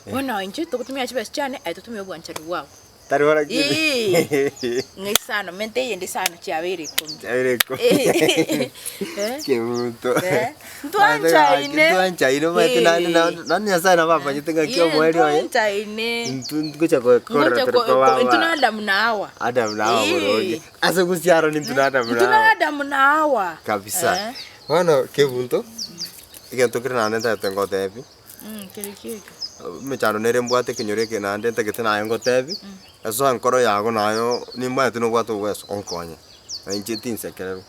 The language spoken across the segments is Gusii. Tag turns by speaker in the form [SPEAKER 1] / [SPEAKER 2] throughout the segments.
[SPEAKER 1] Bono inche togotumia chibesa chiane, aye totumie obwanchani bwao.
[SPEAKER 2] Tari bora ki?
[SPEAKER 1] Eeh, ng'a isano, menta eyende isano chiabeire ikomi.
[SPEAKER 2] Chiabeire ikomi.
[SPEAKER 1] Eh.
[SPEAKER 2] Kemunto.
[SPEAKER 1] Eh, ntwanchaine.
[SPEAKER 2] Ntwanchaine omanyete naende
[SPEAKER 1] Eh.
[SPEAKER 2] naende naende Nyasaye nabo amanyete ng'aki
[SPEAKER 1] Eh,
[SPEAKER 2] omoerio oye.
[SPEAKER 1] ntwanchaine.
[SPEAKER 2] Intwe ngocha gokorera
[SPEAKER 1] Ngocha
[SPEAKER 2] tore
[SPEAKER 1] ko-
[SPEAKER 2] koba
[SPEAKER 1] ko- intwe
[SPEAKER 2] aba-
[SPEAKER 1] na Adamu na Hawa.
[SPEAKER 2] Adamu na Hawa
[SPEAKER 1] Eh.
[SPEAKER 2] boronge. Ase gosiaro nintwe na Adamu na
[SPEAKER 1] Intwe na
[SPEAKER 2] Hawa.
[SPEAKER 1] Adamu na Hawa.
[SPEAKER 2] Kabisa.
[SPEAKER 1] Eh.
[SPEAKER 2] Bono kebunto, egento kere naende ntagete ngotebi.
[SPEAKER 1] Kere ki eke?
[SPEAKER 2] Emechando nere mbwate ekenyoro eke naende ntagete naye ngotebi, ase enkoro yago nayo nimanyete nobwate oboweso onkonye, na inche tinsekererwa.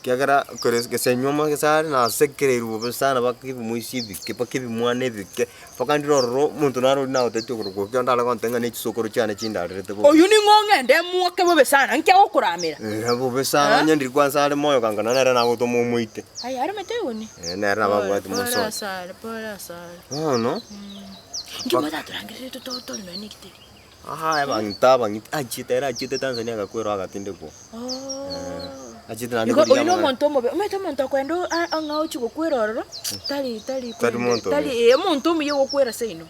[SPEAKER 2] Ekiagera kore gese nyuma gese are nasekereirwe bobe sana mpaka ebimoisia ebike mpaka ebimwana ebike, mpaka ndire ororo omonto naro oria nagotebetie okorokwa okio ndare gontebia ng'a ne chisokoro chiane chindarerete bobe.
[SPEAKER 1] Oyio ning'o ong'ende mwoke bobe sana, nki agokoramera?
[SPEAKER 2] Eh, bobe sana onye ndiri kwansa are moyo kangana nere nagotoma omoite.
[SPEAKER 1] Aye aremete igoni.
[SPEAKER 2] Eh, nere nabo abwate
[SPEAKER 1] Pole
[SPEAKER 2] mosoni.
[SPEAKER 1] asare, pole asare.
[SPEAKER 2] Bono,
[SPEAKER 1] Inki mwatatorangeretie to- tore nonya na ekitebe?
[SPEAKER 2] aha abang'iti abang'iti achiete ere achiete Tanzania agakwerwa agatindekwa.
[SPEAKER 1] Oh.
[SPEAKER 2] Achiete naende
[SPEAKER 1] Igo
[SPEAKER 2] korigia
[SPEAKER 1] oyio na
[SPEAKER 2] amang'ana.
[SPEAKER 1] omonto omobe, omanyete omonto okoenda o- a- ang'ao ochia gokwera ororo, tari tari
[SPEAKER 2] Tari
[SPEAKER 1] kwende
[SPEAKER 2] monto
[SPEAKER 1] tari
[SPEAKER 2] omuya.
[SPEAKER 1] eh, omonto omuya ogokwera seino.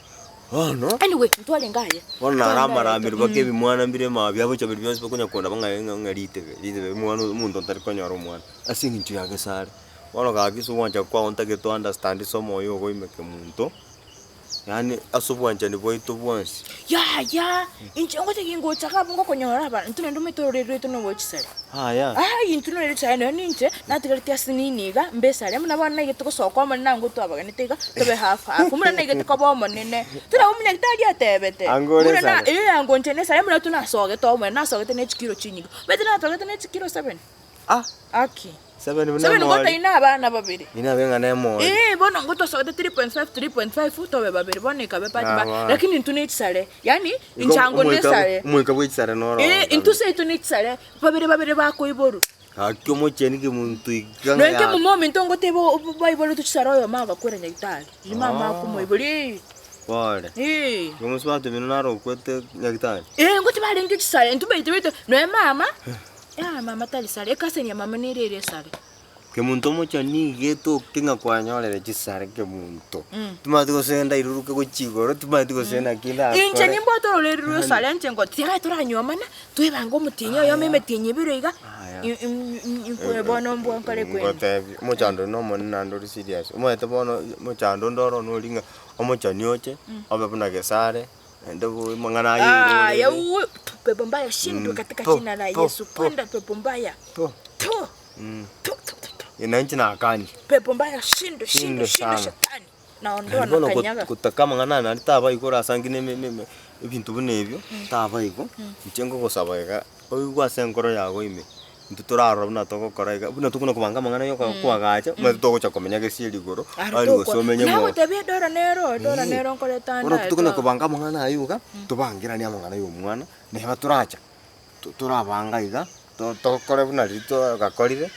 [SPEAKER 2] Bono,
[SPEAKER 1] Anyway, ntwarenge aye.
[SPEAKER 2] bono naro
[SPEAKER 1] Ntwarenge aye
[SPEAKER 2] amaramero mpaka ebimwana mbire maa biagocha biria bionsi bakonya konda ng'a ng'a ng'a ritebe ritebe omwana omonto ntari konyora omwana, ase eng'encho ya gesare. Bono gaki ase ogwancha kwao ntagete o understand ase omoyo ogo ime kemonto, yaani ase obwanchani bwaito bwonsi.
[SPEAKER 1] Yaya, inche ngocha ngocha iga abwo ngokonyora aba intwe naende omanyete ororeri rwaito nobo chisare.
[SPEAKER 2] Yaya.
[SPEAKER 1] Aye intwe noreri chisare nonya ninche, natigareti ase nini iga, mbe esare buna bono naigete gosoka omonene ango twabaganete iga, tobe half half, buna naigete koba omonene. Tari abwo omonyagitari atebete,
[SPEAKER 2] Ango ore
[SPEAKER 1] buna na
[SPEAKER 2] esare.
[SPEAKER 1] eh ango inche nesare buna tunasogete omonene, nasogete ne chikiro chinyinge, omanyete natogete ne chikiro seven.
[SPEAKER 2] Ah!
[SPEAKER 1] Aki.
[SPEAKER 2] Seven buna
[SPEAKER 1] Seven
[SPEAKER 2] emori.
[SPEAKER 1] ngotaina abana babere.
[SPEAKER 2] Inabe ng'a nemori.
[SPEAKER 1] Eh, bono ngotosogete 3.5 3.5 tobe babere bono ekabe part
[SPEAKER 2] Ah,
[SPEAKER 1] ba
[SPEAKER 2] bono.
[SPEAKER 1] lakini intwe ne chisare yaani
[SPEAKER 2] Igo
[SPEAKER 1] inchango
[SPEAKER 2] omoika
[SPEAKER 1] nesare
[SPEAKER 2] omoika bwe chisare noro
[SPEAKER 1] Eh, intwe seito ne chisare babere babere bakoiborwa.
[SPEAKER 2] Gaki omocheni kemonto iga ng'a
[SPEAKER 1] Nonya
[SPEAKER 2] ya
[SPEAKER 1] kemuma ominto ngoteba o- baiboretwe chisare oyomo agakwera nyagitari, riria mama
[SPEAKER 2] Ah.
[SPEAKER 1] akomoiboria eh.
[SPEAKER 2] Pore.
[SPEAKER 1] Eh.
[SPEAKER 2] Igo mosubati omino naro okwete nyagitari?
[SPEAKER 1] Eh, ngochi barenge chisare intwe baito baito nonya mama. Yaya mama tari sare, ekaseni ya mama nere ere esare.
[SPEAKER 2] Kemunto omochani iga etoke ng'a kwanyorire chisare kemunto. Timanyeti gose ndairuruke gochia igoro, timanyeti gose naki ndakore.
[SPEAKER 1] Inche nimbwate ororeri rwa esare inche ngoti tiga toranyuomana, twebange omotienyi oyomo emetienyi ebere iga,
[SPEAKER 2] Aya.
[SPEAKER 1] i- bono mbwa nkore kwenda.
[SPEAKER 2] Ngotebi, omochando oyo nomonene naende ore serious. Omanyete bono omochando onde oro nori ng'a omochani oche, obe buna gesare. Naende bo amang'ana aya igoro
[SPEAKER 1] Ah,
[SPEAKER 2] rende.
[SPEAKER 1] yauwe pepo mbaya shindwe
[SPEAKER 2] Mm,
[SPEAKER 1] katika
[SPEAKER 2] po,
[SPEAKER 1] jina la
[SPEAKER 2] po,
[SPEAKER 1] Yesu
[SPEAKER 2] po.
[SPEAKER 1] kwenda pepo mbaya
[SPEAKER 2] Po.
[SPEAKER 1] tu
[SPEAKER 2] Mm.
[SPEAKER 1] tu tu tu, tu.
[SPEAKER 2] Eh, na inche nakani.
[SPEAKER 1] pepo mbaya shindwe shindwe
[SPEAKER 2] Shindwe
[SPEAKER 1] shindwe
[SPEAKER 2] sana.
[SPEAKER 1] shetani naondoa
[SPEAKER 2] Naende bono
[SPEAKER 1] na
[SPEAKER 2] go-
[SPEAKER 1] kanyaga
[SPEAKER 2] gotaka amang'ana aya naende taba igo orasangi na eme- eme- eme ebinto buna ebio, taba igo, inche nkogosaba iga, oigwe ase enkoro yago ime. Intwe torarora buna togokora iga, buna tokona kobanga amang'ana ya okoa- koagacha, omanyete togocha komenya gesieri igoro,
[SPEAKER 1] Aro
[SPEAKER 2] aria gose
[SPEAKER 1] tokwa-
[SPEAKER 2] omenye moyo.
[SPEAKER 1] Nagotebia edora nero, edora
[SPEAKER 2] Eh.
[SPEAKER 1] nero nkoreta
[SPEAKER 2] Bono
[SPEAKER 1] ndaye
[SPEAKER 2] tokona
[SPEAKER 1] twa-
[SPEAKER 2] kobanga amang'ana aywo iga, tobangeranie amang'ana ya omwana, neba toracha, to- torabanga iga, to- tokore buna riria twagakorire,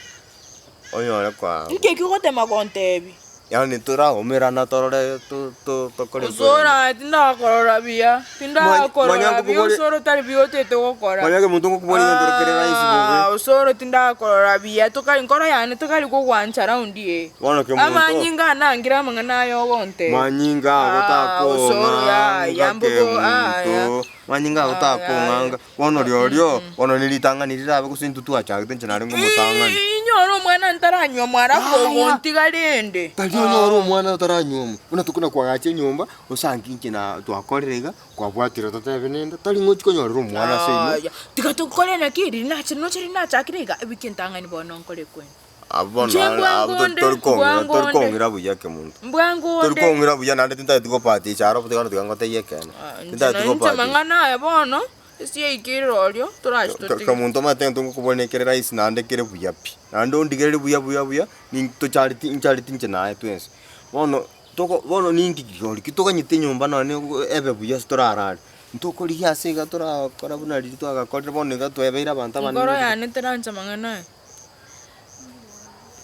[SPEAKER 2] onyore koa
[SPEAKER 1] Inki ekio ogotema gontebia?
[SPEAKER 2] Yaani toraumerana torore to- to- tokore
[SPEAKER 1] Osoro aye tindakorora buya, tindakorora
[SPEAKER 2] Manya
[SPEAKER 1] buya
[SPEAKER 2] nkokobori-
[SPEAKER 1] osoro tari buya otete gokora.
[SPEAKER 2] Manya omonto ngokobori egento kere rahisi bobe.
[SPEAKER 1] Ah, osoro tindakorora buya tokari nkoro yane tokari kogwancha round eye.
[SPEAKER 2] Bono kemonto.
[SPEAKER 1] Amanyinga anangire amang'ana aya ogontebia.
[SPEAKER 2] Manyinga ago
[SPEAKER 1] Ah, osoro
[SPEAKER 2] takong'anga
[SPEAKER 1] yaya mbogo aya.
[SPEAKER 2] kemonto. Manyinga ago takong'anga. Bono rirorio, bono neritang'ani rirabe gose intwe twachagete inche narenge omotang'ani.
[SPEAKER 1] Inyore omwana ntaranyuomwa alafu ogontiga rende.
[SPEAKER 2] Tari onyore omwana otaranyuomwa, buna tokona koagacha enyomba, osange inche na twakorire iga, kwabwatire totebe nende, tari ng'o ochia konyorera omwana ase inwe.
[SPEAKER 1] Yaya, tiga tokore naki riria nache noche riria nachakire iga, ewiki entang'ani bono nkore kwenda.
[SPEAKER 2] Abwo bono
[SPEAKER 1] Inche
[SPEAKER 2] abwo
[SPEAKER 1] mbwango onde,
[SPEAKER 2] tori kong'ira
[SPEAKER 1] mbwango
[SPEAKER 2] tori
[SPEAKER 1] onde.
[SPEAKER 2] kong'ira buya kemonto.
[SPEAKER 1] Mbwango
[SPEAKER 2] Tori
[SPEAKER 1] onde.
[SPEAKER 2] kong'ira buya naende tintageti gopatisha aro tiga tiga ngotebie ekeene.
[SPEAKER 1] Ah, inche
[SPEAKER 2] Tintageti
[SPEAKER 1] na inche
[SPEAKER 2] gopatisha.
[SPEAKER 1] mang'ana aya bono, ase yaikire orio, torachi totige.
[SPEAKER 2] Kemonto omanyete egento ngokobua nekere rahisi naende kere buya pi. Naende ondigererie buya buya buya, nintocharetie inchareti inche naye twensi. Bono toko bono ninki rigori ki toganyete enyomba nonye ebe buya ase torarare. Ntokorigia ase iga torakora buna riria twagakorire bono iga twebeire abanto abanene.
[SPEAKER 1] Enkoro yane terancha mang'ana aya.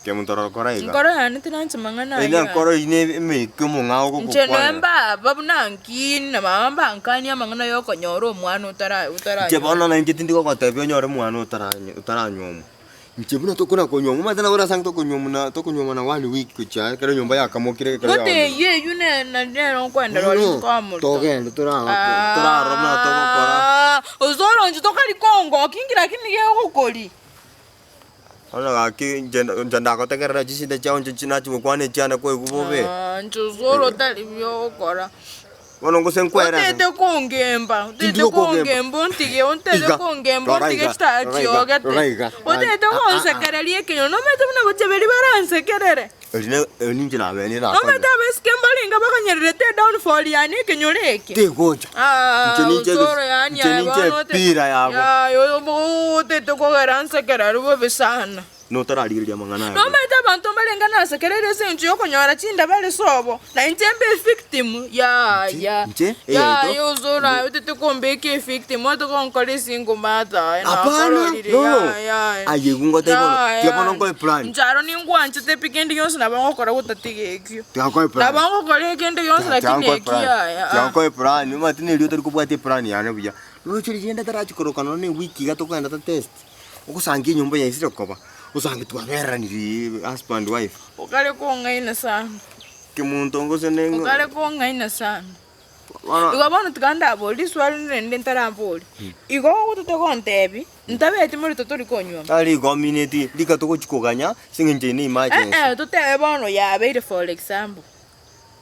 [SPEAKER 2] Kemonto orokora iga.
[SPEAKER 1] Enkoro yane terancha mang'ana
[SPEAKER 2] Eye
[SPEAKER 1] aya.
[SPEAKER 2] enkoro eyio ne emeika omong'ao
[SPEAKER 1] Inche
[SPEAKER 2] ogokwana.
[SPEAKER 1] noe mbaba buna nkini na mama mbankanie amang'ana ya okonyora omwana otara
[SPEAKER 2] Inche
[SPEAKER 1] otaranyora.
[SPEAKER 2] bono na inche tindi gogotebia onyore omwana otarany otaranyuomwa. Inche buna tokona konywa, omanyete nabo orasange tokonywa muna tokonywa na one week gochia ekero enyomba yakamokire ekero
[SPEAKER 1] Gose
[SPEAKER 2] yaomire.
[SPEAKER 1] eyio eyio ne na nero nkoendera ore
[SPEAKER 2] Bono,
[SPEAKER 1] rituko amorito.
[SPEAKER 2] togende torara torarora buna togokora.
[SPEAKER 1] Aah, osoro inche tokari kongokia inki lakini gegokori.
[SPEAKER 2] Bono gaki inche inche ndagotegerera chisida chiao inche chi nachia gokwana echiane kwaigwa bobe.
[SPEAKER 1] Aah, inche osoro tari buya ogokora.
[SPEAKER 2] Bono gose nkwere ase.
[SPEAKER 1] Otete kongemba, otete
[SPEAKER 2] Tindi gokogamba.
[SPEAKER 1] kongemba ontige, otete
[SPEAKER 2] Iga,
[SPEAKER 1] kongemba
[SPEAKER 2] rora
[SPEAKER 1] ontige
[SPEAKER 2] iga,
[SPEAKER 1] chitaya
[SPEAKER 2] rora iga,
[SPEAKER 1] chiogete.
[SPEAKER 2] rora iga.
[SPEAKER 1] Otete
[SPEAKER 2] Ah, ah, ah.
[SPEAKER 1] gonsekereria ekenyoro, nomanyete buna bochaberi baransekerere.
[SPEAKER 2] Eri ne eri ninche nabeire nakorire.
[SPEAKER 1] Nomanyete abaiseke mbarenge bakanyererete edownfall yane ekenyoro eke.
[SPEAKER 2] Tegocha.
[SPEAKER 1] Ah,
[SPEAKER 2] Inche ninche
[SPEAKER 1] osoro yaani
[SPEAKER 2] inche
[SPEAKER 1] aye
[SPEAKER 2] ninche
[SPEAKER 1] bono ote-
[SPEAKER 2] epira yabo.
[SPEAKER 1] Yaya, oyo otete kogera nsekererwe bobe sana.
[SPEAKER 2] Notararigereria amang'ana aya.
[SPEAKER 1] Nomanyete abanto mbarenge nasekereire ase engencho y'okonyora chinda bare sobo, na inche mbe evictim, yaya,
[SPEAKER 2] Inche?
[SPEAKER 1] yaya
[SPEAKER 2] Eyaito?
[SPEAKER 1] osoro aye otete kombeka evictim, ote gonkora esingle mother aye
[SPEAKER 2] Hapana,
[SPEAKER 1] nakororire,
[SPEAKER 2] no.
[SPEAKER 1] yaya.
[SPEAKER 2] Aye igo ngotebia bono, tiga bono nkoe plan.
[SPEAKER 1] Inche aro ningwanchete pi kende gionsi nabo ngokora gotatiga ekio.
[SPEAKER 2] Tiga nkoe plan.
[SPEAKER 1] Nabo ngokora ekende gionsi
[SPEAKER 2] Tiga
[SPEAKER 1] lakini
[SPEAKER 2] nkoe
[SPEAKER 1] ekio
[SPEAKER 2] plan.
[SPEAKER 1] yaya.
[SPEAKER 2] Tiga nkoe plan, omanyete na erio otari kobwata eplan yane buya. Roche riria rende tarachi koroka nonya na ewiki iga tokogenda to test. Ogosangia enyomba yaisire koba, osange twabereranirie husband wife.
[SPEAKER 1] Okare kong'aina sana.
[SPEAKER 2] Kemonto gose neng'o.
[SPEAKER 1] Okare kong'aina sana.
[SPEAKER 2] Bono.
[SPEAKER 1] Igo bono tiga ndabori riswali rende ntarabori. Igo ogotete gontebi, ntabeti morito tori konywa.
[SPEAKER 2] Tari igomineti, rika togochi koganya ase eng'encho eye ne emergency.
[SPEAKER 1] Eh eh, totebe bono yabeire for example.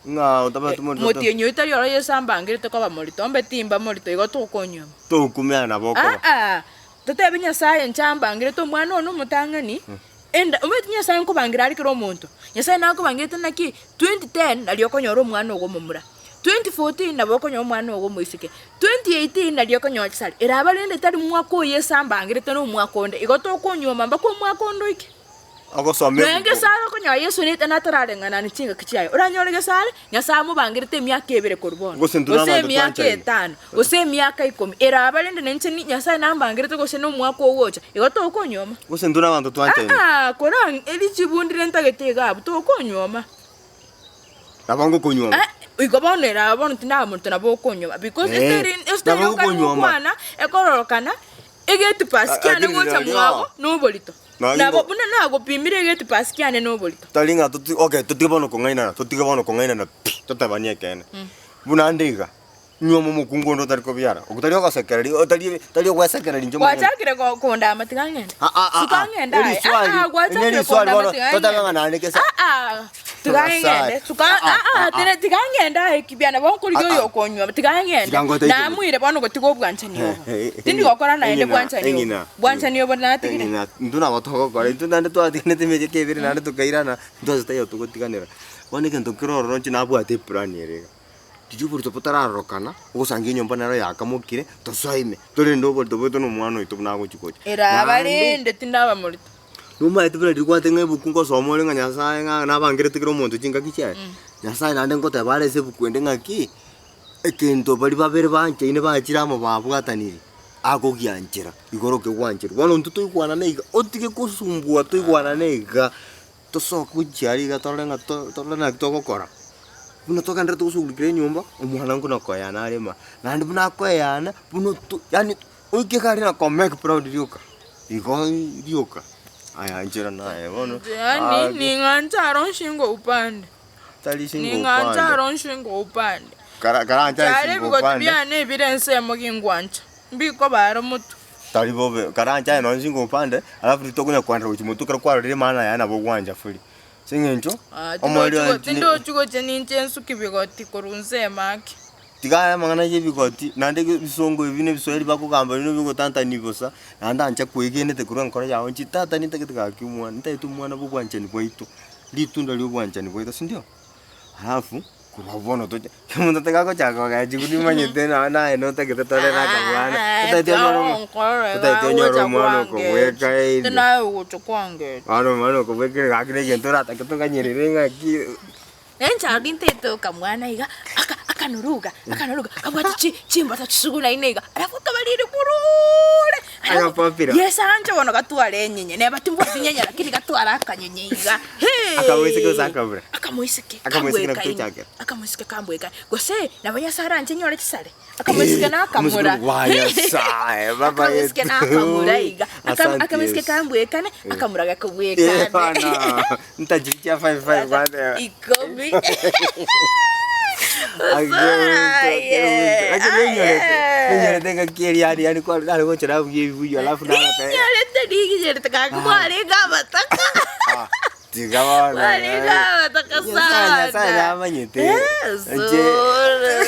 [SPEAKER 2] Ng'a otabeti morito to.
[SPEAKER 1] Motienyi oyio tari oro Yeso ambangerete koba morito, ombe timba morito igo tokonywa.
[SPEAKER 2] Tokumia nabo okoba.
[SPEAKER 1] Ah ah, Totebie Nyasaye inche ambangerete omwana one omotang'ani, enda omanyete Nyasaye nkobangera are kera omonto, Nyasaye nakobangerete naki 2010 nario okonyora omwana ogo omomura, 2014 nabo okonyora omwana ogo omoiseke, 2018 nario okonyora chisare, eraba rende tari mwaka oyo Yeso ambangerete na omwaka onde, igo tokonyuoma mpaka omwaka onde oike.
[SPEAKER 2] Ogosoma
[SPEAKER 1] Nonya
[SPEAKER 2] ebuku.
[SPEAKER 1] Gesare okonyora Yeso nete natarareng'anani chingaki chiaye. Oranyore Gesare, Nyasae amobangerete emiaka ebere korwa bono,
[SPEAKER 2] Gose intwe
[SPEAKER 1] gose
[SPEAKER 2] nabanto
[SPEAKER 1] emiaka
[SPEAKER 2] twanchaine.
[SPEAKER 1] etano, gose emiaka ikomi, erabe rende nainche ni Nyasae nambangerete gose nomwaka ogocha, igo tokonyuoma.
[SPEAKER 2] Gose intwe nabanto twanchaine.
[SPEAKER 1] Aa, korang erichibu ndire ntagete iga abwo, tokonyuoma.
[SPEAKER 2] Nabo ngokonyuoma.
[SPEAKER 1] Eh, igo bono erabe bono tinamonto nabo okonyuoma because
[SPEAKER 2] Eh,
[SPEAKER 1] estori estori
[SPEAKER 2] nabo
[SPEAKER 1] okare
[SPEAKER 2] ngokonyuoma.
[SPEAKER 1] gokwana, ekororokana, egeti pasi kiane
[SPEAKER 2] Lakini
[SPEAKER 1] gocha
[SPEAKER 2] rirorio.
[SPEAKER 1] mwago noborito.
[SPEAKER 2] Naki
[SPEAKER 1] Nabo
[SPEAKER 2] ngo-
[SPEAKER 1] buna nagopimire egeti pasi kiane noborito.
[SPEAKER 2] Tari ng'a toti okay totige bono kong'ainana, totige bono kong'ainana pi, totabanie ekeene. Buna ande iga, nyuoma omokungu onde otari kobiara, okwo tari ogosekereria otari tari ogwesekereria inche omonyene.
[SPEAKER 1] Gwachakire ko- kondama tiga ng'ende.
[SPEAKER 2] Ah, ah, ah,
[SPEAKER 1] Suka
[SPEAKER 2] ah.
[SPEAKER 1] ng'ende aye.
[SPEAKER 2] Eriswali,
[SPEAKER 1] Ah, ah, gwachakire
[SPEAKER 2] eriswali
[SPEAKER 1] kondama
[SPEAKER 2] bono,
[SPEAKER 1] tiga
[SPEAKER 2] totebe
[SPEAKER 1] ng'ende.
[SPEAKER 2] ng'a naende kesa-
[SPEAKER 1] Ah, ah, tiga ng'ende. Suka
[SPEAKER 2] Ah, ah,
[SPEAKER 1] ah, ah,
[SPEAKER 2] ah, ah.
[SPEAKER 1] tine tiga ng'ende aye kibiana bono nkorigia
[SPEAKER 2] Ah, ah.
[SPEAKER 1] oyo okonyuoma tiga ng'ende.
[SPEAKER 2] Tiga ngotebi
[SPEAKER 1] Namuire bono gotiga obwanchani obo.
[SPEAKER 2] Eh, eh,
[SPEAKER 1] Tindi gokora naende
[SPEAKER 2] eng'ina,
[SPEAKER 1] bwanchani obo.
[SPEAKER 2] eng'ina.
[SPEAKER 1] Bwanchani obo natigire.
[SPEAKER 2] Eng'ina, intwe nabo togokora, intwe naende twatiganete emechie ebere naende tokairana, intwe ase taiyo togotiganera. Bono egento kere ororo inche nabwate eplan ere iga, riria oborito botararorokana, ogosangia enyomba nero yakamokire, tosoe ime, torende oborito bwaito na omwana oito buna agochi gocha.
[SPEAKER 1] Eraba
[SPEAKER 2] Naende,
[SPEAKER 1] rende tindaba morito.
[SPEAKER 2] Nomaete buna riria kwateng'a ebuku ngosoma ore ng'a Nyasaye ng'a nabangerete kera omonto chingaki chiaye, Nyasaye naende ngoteba are ase ebuku ende ng'aki, egento baria babere banchaine bachire amo babwatanire, agogianchera, igoro okegwancherwa. Bono intwe toigwanane iga, otige kosumbua toigwanane iga, tosoke gochia aria iga torore ng'a to torore naki togokora. Buna togenderete gosugulikera enyomba, omwana nkuna koeyana are maa, naende buna akoeyana, buna oto yaani oike iga aria na komake proud rioka. Igo rioka, aya nchera naye bono,
[SPEAKER 1] Yaani ning'ancha aro nshingo upande.
[SPEAKER 2] tari shingo
[SPEAKER 1] Ning'ancha
[SPEAKER 2] upande.
[SPEAKER 1] aro nshingo upande.
[SPEAKER 2] Kara karancha
[SPEAKER 1] Chare
[SPEAKER 2] shingo
[SPEAKER 1] ebigoti
[SPEAKER 2] upande,
[SPEAKER 1] biane ebire ensemo gingwancha, mbikoba aro motwe.
[SPEAKER 2] tari bobe, karancha aye nonye shingo upande, alafu ritokonya kwanera gochia motwe ekero kwarorire maana yaye nabo ogwancha furi. Ase eng'encho,
[SPEAKER 1] Ah,
[SPEAKER 2] omoerio
[SPEAKER 1] tindochi go-
[SPEAKER 2] one tine-
[SPEAKER 1] tindochi gochia ninche nsuke bigoti korwa nsemo ake.
[SPEAKER 2] Tiga aya amang'ana ya ebigoti, naende ebisongo ebi na ebiswahili bakogamba bino bigotantania bosa, naende ancha kwegenete korwa enkoro yao inche tata nintagete gaki omwana, ntagete omwana bwa obwanchani bwaito, ritunda ria obwanchani bwaito sindio? Alafu, korwa abwo bono tocha omonto tiga agochaka kogechigwa nimanyete nonya naye notagete tore na akabwana, otagete onyore omo otagete onyore omwana okobweka ime.
[SPEAKER 1] Tinaye ogocha kwangecha.
[SPEAKER 2] Bono omwana okobwekire gaki na egento oratake toganyerere ng'aki.
[SPEAKER 1] Enchara nintete okamwana iga, aka akanoruga, akanoruga, kabwate chi chimbata chisugunaine iga, alafu akabariri burure.
[SPEAKER 2] Agapopira.
[SPEAKER 1] Yes anche bono gatware enyenye, neba timbwati nyenye lakini gatware akanyenye iga, hee!
[SPEAKER 2] Akamoiseke gose akabura?
[SPEAKER 1] Akamoiseke
[SPEAKER 2] Akamoiseke naki
[SPEAKER 1] kambwekaine,
[SPEAKER 2] tochakera?
[SPEAKER 1] akamoiseke kambwekaine. Gose nabo Nyasaye aranche nyore chisare, akamoiseke na akamura.
[SPEAKER 2] Omoiseke wa Nyasaye, baba
[SPEAKER 1] Akamoiseke
[SPEAKER 2] yetu.
[SPEAKER 1] na akamura iga, Aka-
[SPEAKER 2] Asante
[SPEAKER 1] akamoiseke
[SPEAKER 2] Yesu.
[SPEAKER 1] kambwekane, akamura
[SPEAKER 2] Eh,
[SPEAKER 1] gakobwekane.
[SPEAKER 2] bana, ntachiria five five kwanza.
[SPEAKER 1] Ikomi.
[SPEAKER 2] Ninyorete ngaki eria yaani yaani kwa nare gocha nabugia ebibuyu alafu nagoteba
[SPEAKER 1] Ninyorete ninyorete gaki mwarenge abataka.
[SPEAKER 2] Ah, tiga bono
[SPEAKER 1] Mwarenge abataka
[SPEAKER 2] Nyasaye
[SPEAKER 1] sana.
[SPEAKER 2] Nyasaye namanyete
[SPEAKER 1] Eh,
[SPEAKER 2] Inche-
[SPEAKER 1] sure.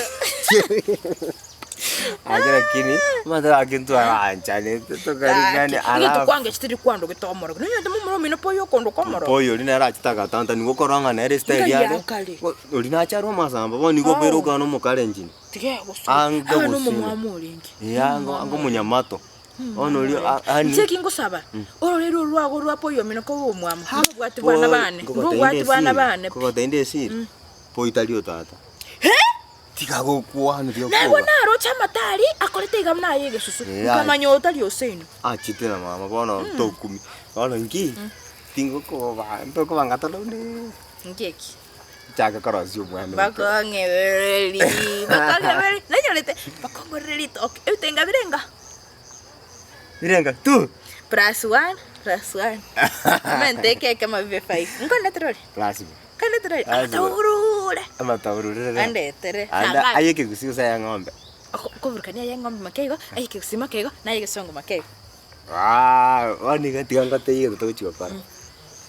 [SPEAKER 2] Ake lakini amatera ake ntwaranchanet tokarigani
[SPEAKER 1] Gaki, egento
[SPEAKER 2] alafu
[SPEAKER 1] kwange chitiri kwandogete omorogo. Nonyorete momura omino pa oyo okondoka omorogo.
[SPEAKER 2] Boy oria nere achete agatanta nigo okorora ng'a nere style
[SPEAKER 1] Ngai
[SPEAKER 2] yare
[SPEAKER 1] akare.
[SPEAKER 2] oria nache arwe amasamba bono nigo
[SPEAKER 1] Oh.
[SPEAKER 2] obeire okana na omokalenjin.
[SPEAKER 1] Tiga gosura.
[SPEAKER 2] Anga
[SPEAKER 1] Aba
[SPEAKER 2] gosira.
[SPEAKER 1] nomomwamu orenge.
[SPEAKER 2] Eh, anga anga omonyamato. Bono oria a-
[SPEAKER 1] Inche
[SPEAKER 2] ani
[SPEAKER 1] eki ngosaba, ororeri orwo rwago rwa boy omino kobe omwamo, ndobwati bana bane, ndobwati bana bane pi.
[SPEAKER 2] Nkogotebia inde esiri, boy tari otata. Tiga gokwana tiga
[SPEAKER 1] Naigwa
[SPEAKER 2] koba.
[SPEAKER 1] naroche amata aria akorete iga buna aye egesusu,
[SPEAKER 2] Eh,
[SPEAKER 1] nkamanya oyo tari oseino.
[SPEAKER 2] Achete na mama bono tokumi. Bono inki, tingokoba ntokobanga tore onde.
[SPEAKER 1] Nki eki?
[SPEAKER 2] Nchake korosia omwana oito.
[SPEAKER 1] Bakong'ebereri, bakong'ebereri, nanyorete, bakongorera ritoke, ebitenga birenga?
[SPEAKER 2] Birenga two.
[SPEAKER 1] Plus one, plus one. Omente ekekemo bibe five. Nkondetere ore?
[SPEAKER 2] Lazima.
[SPEAKER 1] Nkondetere ore?
[SPEAKER 2] Lazima.
[SPEAKER 1] Amataurure.
[SPEAKER 2] Amataurure.
[SPEAKER 1] Andetere.
[SPEAKER 2] Ande
[SPEAKER 1] Sangapi?
[SPEAKER 2] aye ekegusii gose aya eng'ombe.
[SPEAKER 1] Okoburukania aya eng'ombe make igo, aye ekegusii make igo, na aye egesongo make igo.
[SPEAKER 2] Aah bono iga tiga ngotebie egento togochi gokora.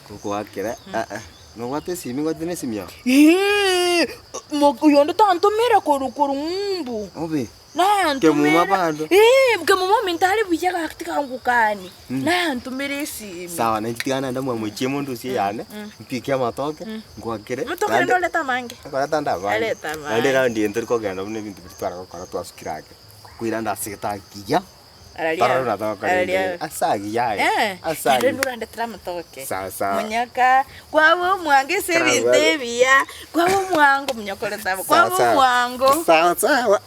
[SPEAKER 2] Gokoakera aa nobwate esimi ngote na esimi yao?
[SPEAKER 1] Eeh, mo oyonde tantomera korwa korwa ng'umbu.
[SPEAKER 2] Obe.
[SPEAKER 1] Nayantomera
[SPEAKER 2] Kemuma bado.
[SPEAKER 1] Eeh, kemuma ominto are buya gaki tigangokani. Nayantomera esimi.
[SPEAKER 2] Sawa nainche tiga naende mwamochie mondusie eyane, mpike amatoke, nkwakere.
[SPEAKER 1] Amatoke rende orete amange.
[SPEAKER 2] Nkoreta ande amange.
[SPEAKER 1] Arete amange.
[SPEAKER 2] Naende round eye ntori kogenda buna ebinto biria tware gokora twasukire ake. Koira ande ase egete agiya,
[SPEAKER 1] Araria
[SPEAKER 2] torore buna togokora
[SPEAKER 1] araria
[SPEAKER 2] rende. Ase agiya aye,
[SPEAKER 1] Eh,
[SPEAKER 2] ase
[SPEAKER 1] naende
[SPEAKER 2] agiya.
[SPEAKER 1] norandetera amatoke.
[SPEAKER 2] Sawa sawa.
[SPEAKER 1] Monyaka, kwaba omwango ase ebinto
[SPEAKER 2] Sawa.
[SPEAKER 1] ebiya, kwaba omwango monyakorete abo,
[SPEAKER 2] Sawa
[SPEAKER 1] kwaba
[SPEAKER 2] sawa.
[SPEAKER 1] omwango.
[SPEAKER 2] Sawa sawa.